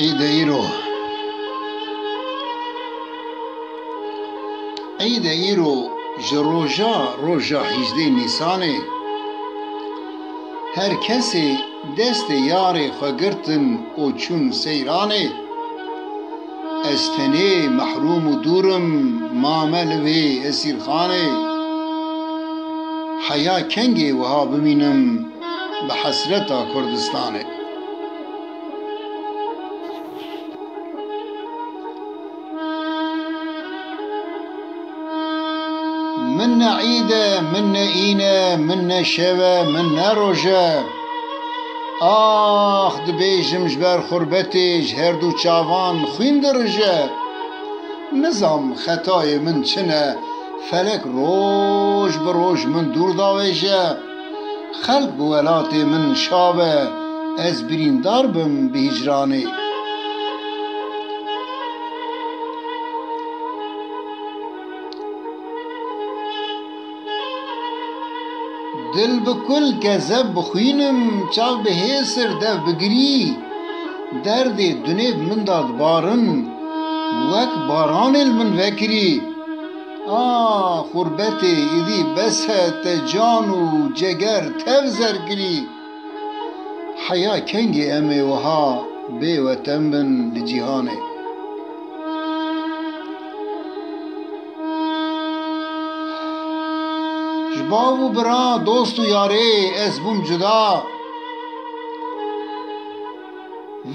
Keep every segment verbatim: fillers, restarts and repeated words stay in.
Îde îro. Îde îro ji roja, roja hîjdê Nîsanê. Her kesê destê yarê xwe girtin û çûn seyranê. Ez tenê mehrûm û dûr im, mame li vê esîrxanê. Heya kengê wiha bimînim bi hesreta Kurdistanê. Min ne îd e, min ne îne, min ne şev e, min ne roj e. Ax, dibêjim ji ber xurbetê ji her du çavan xwîn dirije. Nizam xetayê min çi ne, felek roj bi roj min dûr davêje. Xelk bi welatê min şav e, ez birîndar bim bi hîcranê. Dil bi kul kezeb bi xwîn im, çav bi hêsir dev bigirî. Derdê dunê bi min da dibarin, wek baranê li min vekirî. Ah, xurbetê, îdî bes e, te can û ceger tev zer kirî. Heya kengê em ê wiha bê weten bin li cîhanê? Ji bav û bira, dost û yarê ez bûm cuda.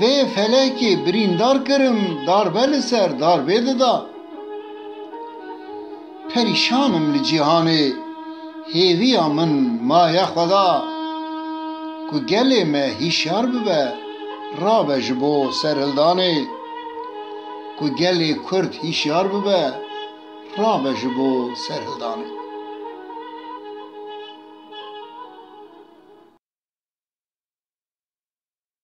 Vê felekê birîndar kirim, darbe li ser darbê dida. Perîşan im li cîhanê, hêviya min maye Xweda. Ku gelê me hîşyar bibe, rabe ji bo serhildanê. Ku gelê Kurd hîşyar bibe, rabe ji bo serhildanê.